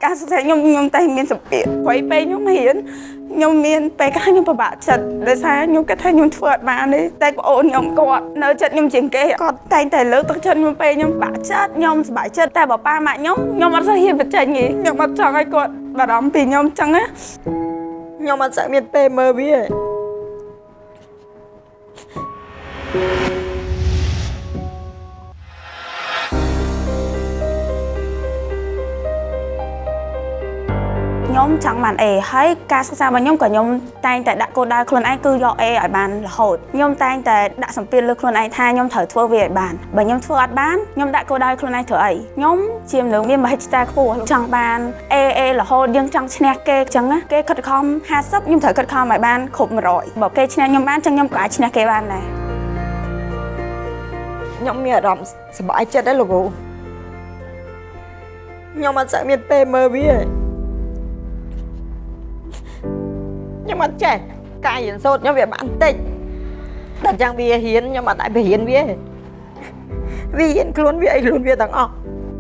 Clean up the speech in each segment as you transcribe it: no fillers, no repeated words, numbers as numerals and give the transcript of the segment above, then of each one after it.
ការសិក្សាខ្ញុំខ្ញុំតែមានសម្ពាធព្រោះពេលខ្ញុំរៀនខ្ញុំមានពេលខ្លះខ្ញុំពិបាកចិត្តដោយសារខ្ញុំគិតថាខ្ញុំធ្វើអត់បានទេតែប្អូនខ្ញុំគាត់នៅចិត្តខ្ញុំជាងគេគាត់តែងតែលើកទឹកចិត្តខ្ញុំពេលខ្ញុំពិបាកចិត្តខ្ញុំសប្បាយចិត្តតែបើប៉ាម៉ាក់ខ្ញុំខ្ញុំអត់សូវហ៊ានបញ្ចេញទេខ្ញុំអត់ចង់ឲ្យគាត់បារម្ភពីខ្ញុំចឹងណា ខ្ញុំអត់សូវមានពេលមើលវាទេ ខ្ញុំចង់បាន A ហើយការសិក្សារបស់ខ្ញុំក៏ខ្ញុំតែងតែដាក់គោលដៅខ្លួនឯងគឺយក A ឲ្យបានរហូតខ្ញុំតែងតែដាក់សម្ពាធលើខ្លួនឯងថាខ្ញុំត្រូវធ្វើវាឲ្យបានបើខ្ញុំធ្វើអត់បានខ្ញុំដាក់គោលដៅខ្លួនឯងធ្វើអីខ្ញុំជាមនុស្សមានមហិច្ឆតាខ្ពស់ចង់បាន A A រហូតយើងចង់ឈ្នះគេអញ្ចឹងណាគេខិតខំ50ខ្ញុំត្រូវខិតខំឲ្យបានគ្រប់100បើគេឈ្នះខ្ញុំបានអញ្ចឹងខ្ញុំក៏អាចឈ្នះគេបានដែរ ខ្ញុំមានអារម្មណ៍សប្បាយចិត្តដែរលោកគ្រូខ្ញុំអត់សូវមានពេលមើលវាទេខ្ញុំអត់ចេះការរៀនសូត្រខ្ញុំវាបានតិចដល់ចឹងវារៀនខ្ញុំអត់អាចไปរៀនវាទេវារៀនខ្លួនវាអីខ្លួនវាទាំងអស់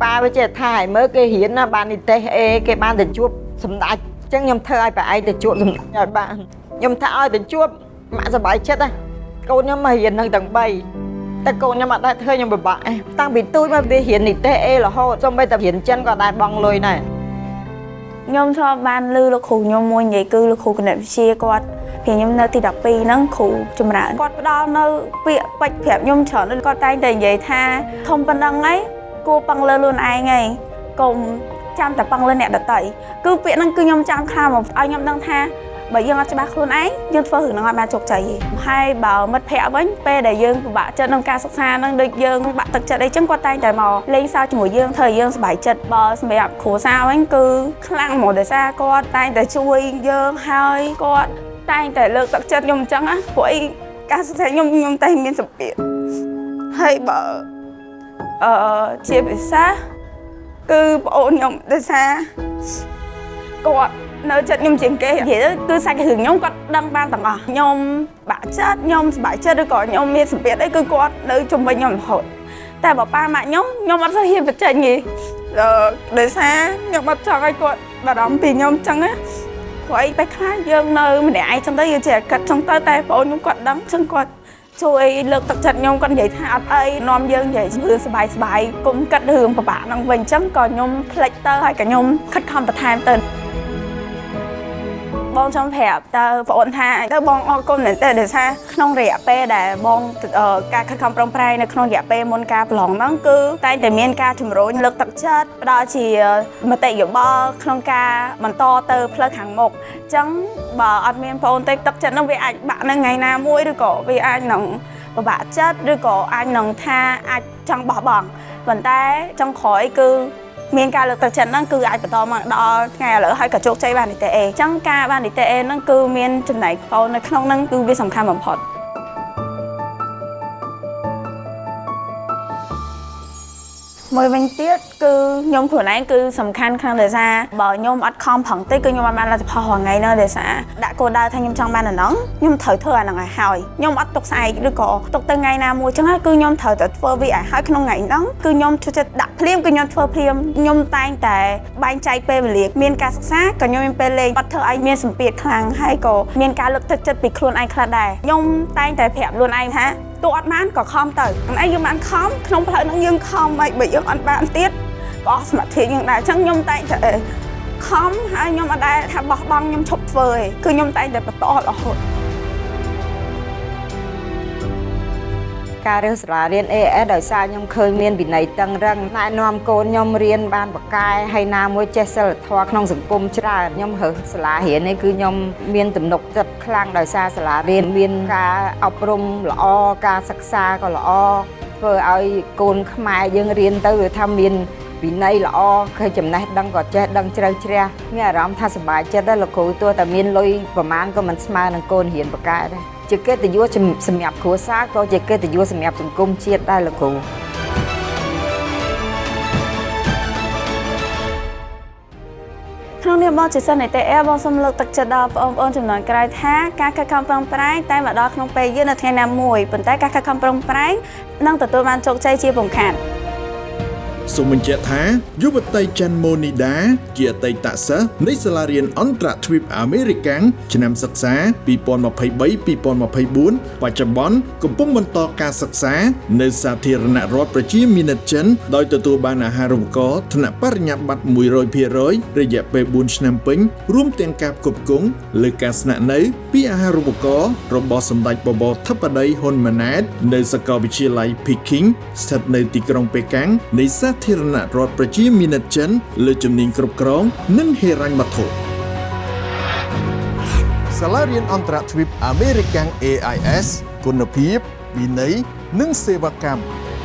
ប៉ាវាចេះថាឲ្យមើលគេរៀនណាបាននិទេស A គេបានទៅជួបសម្ដេចអញ្ចឹងខ្ញុំធ្វើឲ្យប៉ាឯងទៅជួបសម្ដេចឲ្យបានខ្ញុំថាឲ្យទៅជួបម៉ាក់សប្បាយចិត្តណាកូនខ្ញុំមករៀននឹងទាំង3តែកូនខ្ញុំអត់ដែរធ្វើខ្ញុំពិបាកឯងតាំងពីទូចមកវារៀននិទេស A រហូតសូម្បីតែរៀនចិនក៏ដែរបង់លុយដែរ ខ្ញុំធ្លាប់បានឮលោកគ្រូខ្ញុំមួយនិយាយគឺលោកគ្រូគណិតវិទ្យាគាត់ពីខ្ញុំនៅទី12ហ្នឹងគ្រូចម្រើនគាត់ផ្ដល់នៅពាក្យពេចន៍ប្រាប់ខ្ញុំច្រើនគាត់តែងតែនិយាយថាធំប៉ុណ្ណឹងហើយគួរពឹងលើខ្លួនឯងហើយកុំចាំតែពឹងលើអ្នកដទៃគឺពាក្យហ្នឹងគឺខ្ញុំចាំខ្លាំងមកឲ្យខ្ញុំដឹងថាបើយើងអត់ច្បាស់ខ្លួនឯងយើងធ្វើរឿងហ្នឹងអត់បានជោគជ័យទេហើយបើមិត្តភ័ក្តិវិញពេលដែលយើងពិបាកចិត្តក្នុងការសិក្សាហ្នឹងដូចយើងបាក់ទឹកចិត្តអីចឹងគាត់តែងតែមកលេងសើចជាមួយយើងធ្វើឲ្យយើងសប្បាយចិត្តបើសម្រាប់គ្រួសារវិញគឺខ្លាំងហ្មងដោយសារគាត់តែងតែជួយយើងហើយគាត់តែងតែលើកទឹកចិត្តខ្ញុំអញ្ចឹងណាព្រោះអីការសិក្សាខ្ញុំខ្ញុំតែមានសម្ពាធហើយបើជាពិសេសគឺប្អូនខ្ញុំដោយសារគាត់នៅចិត្តខ្ញុំជាងគេនិយាយទៅគឺសាច់រឿងខ្ញុំគាត់ដឹងបានទាំងអស់ខ្ញុំបាក់ចិត្តខ្ញុំសប្បាយចិត្តឬក៏ខ្ញុំមានសម្ពាធអីគឺគាត់នៅជុំវិញខ្ញុំរហូតតែបើប៉ាម៉ាក់ខ្ញុំខ្ញុំអត់សូវហ៊ានបញ្ចេញទេដោយសារខ្ញុំអត់ចង់ឲ្យគាត់បារម្ភពីខ្ញុំអញ្ចឹងណាព្រោះអីពេលខ្លះយើងនៅម្នាក់ឯងចឹងទៅយើងចេះគិតចឹងទៅតែប្អូនខ្ញុំគាត់ដឹងចឹងគាត់ជួយលើកទឹកចិត្តខ្ញុំគាត់និយាយថាអត់អីនាំយើងនិយាយរឿងសប្បាយសប្បាយកុំគិតរឿងពិបាកហ្នឹងវិញចឹងក៏ខ្ញុំភ្លេចទៅហើយក៏ខ្ញុំខិតខំបន្ថែមទៅបងចង់ប្រាប់តើប្អូនថាទៅបងអរគុណមែនទែនដោយសារក្នុងរយៈពេលដែលបងការខិតខំប្រឹងប្រែងនៅក្នុងរយៈពេលមុនការប្រឡងហ្នឹងគឺតែងតែមានការជំរុញលើកទឹកចិត្តផ្ដល់ជាមតិយោបល់ក្នុងការបន្តទៅផ្លូវខាងមុខអញ្ចឹងបើអត់មានប្អូនទេទឹកចិត្តហ្នឹងវាអាចបាក់នៅថ្ងៃណាមួយឬក៏វាអាចនឹងពិបាកចិត្តឬក៏អាចនឹងថាអាចចង់បោះបង់ប៉ុន្តែចុងក្រោយគឺមានការលើកទឹកចិត្តហ្នឹងគឺអាចបន្តមកដល់ថ្ងៃឥឡូវហើយក៏ជោគជ័យបាននិទេស A អញ្ចឹងការបាននិទេស A ហ្នឹងគឺមានចំណែកប្អូននៅក្នុងហ្នឹងគឺវាសំខាន់បំផុតមួយវិញទៀតគឺខ្ញុំខ្លួនឯងគឺសំខាន់ខ្លាំងដោយសារបើខ្ញុំអត់ខំប្រឹងទេគឺខ្ញុំអត់បានលទ្ធផលរាល់ថ្ងៃនោះដោយសារដាក់គោលដៅថាខ្ញុំចង់បានអាហ្នឹងខ្ញុំត្រូវធ្វើអាហ្នឹងឲ្យហើយខ្ញុំអត់ទុកស្អែកឬក៏ទុកទៅថ្ងៃណាមួយចឹងហើយគឺខ្ញុំត្រូវតែធ្វើវាឲ្យហើយក្នុងថ្ងៃហ្នឹងគឺខ្ញុំចូលចិត្តដាក់ភ្លាមគឺខ្ញុំធ្វើភ្លាមខ្ញុំតែងតែបែងចែកពេលវេលាមានការសិក្សាក៏ខ្ញុំមានពេលលេងអត់ធ្វើឲ្យមានសម្ពាធខ្លាំងហើយក៏មានការលើកទឹកចិត្តពីខ្លួនឯងខ្លះដែរខ្ញុំតែងតែប្រាប់ខ្លួនឯងថាទោះអត់បានក៏ខំទៅឯងយើងបានខំក្នុងផ្លូវហ្នឹងយើងខំហើយបើយើងអត់បានទៀតក៏អស់សមត្ថភាពយើងដែរអញ្ចឹងខ្ញុំតែងតែខំហើយខ្ញុំអត់ដែលថាបោះបង់ខ្ញុំឈប់ធ្វើទេគឺខ្ញុំតែងតែបន្តរហូត ការរើសសាលារៀន AS ដោយសារខ្ញុំឃើញមានវិន័យតឹងរឹងណែនាំកូនខ្ញុំរៀនបានបកកែហើយណាមួយចេះសិលធម៌ក្នុងសង្គមច្រើនខ្ញុំរើសសាលារៀននេះគឺខ្ញុំមានទំនុកចិត្តខ្លាំងដោយសារសាលារៀនមានការអប់រំល្អការសិក្សាក៏ល្អធ្វើឲ្យកូនខ្មែរយើងរៀនទៅវាថាមានវិន័យល្អឃើញចំណេះដឹងក៏ចេះដឹងជ្រៅជ្រះមានអារម្មណ៍ថាសប្បាយចិត្តដែរលោកគ្រូទោះតែមានលុយប្រមាណក៏មិនស្មើនឹងកូនរៀនបកកែដែរជាកិត្តិយសសម្រាប់គ្រួសារក៏ជាកិត្តិយសសម្រាប់សង្គមជាតិដែរលោកគ្រូ ក្នុងនាមបងជាសិស្សនៃ TR បងសូមលើកទឹកចិត្តដល់បងប្អូនចំនួនក្រោយថាការខិតខំប្រឹងប្រែងតែមកដល់ក្នុងពេលយើងនៅថ្ងៃណាមួយប៉ុន្តែការខិតខំប្រឹងប្រែងនឹងទទួលបានជោគជ័យជាពំខាន។ សូមបញ្ជាក់ថាយុវតីច័ន្ទម៉ូនីដាជាអតីតសិស្សនៃសាលារៀនអន្តរទ្វីបអាមេរិកាំងឆ្នាំសិក្សា2023-2024បច្ចុប្បន្នកំពុងបន្តការសិក្សានៅសាធារណរដ្ឋប្រជាមានិតចិនដោយទទួលបានអាហារូបករណ៍ថ្នាក់បរិញ្ញាបត្រ100%រយៈពេល4ឆ្នាំពេញរួមទាំងការផ្គត់ផ្គង់លើការស្នាក់នៅពីអាហារូបករណ៍របស់សម្ដេចបបរធិបតីហ៊ុនម៉ាណែតនៅសាកលវិទ្យាល័យ Peking ស្ថិតនៅទីក្រុងប៉េកាំងនៃសាធារណរដ្ឋប្រជាមានិតចិនលើជំនាញគ្រប់គ្រងនិងហិរញ្ញវត្ថុ សាលារៀនអន្តរទ្វីបអាមេរិកាំង AIS គុណភាពវិន័យនិងសេវាកម្ម។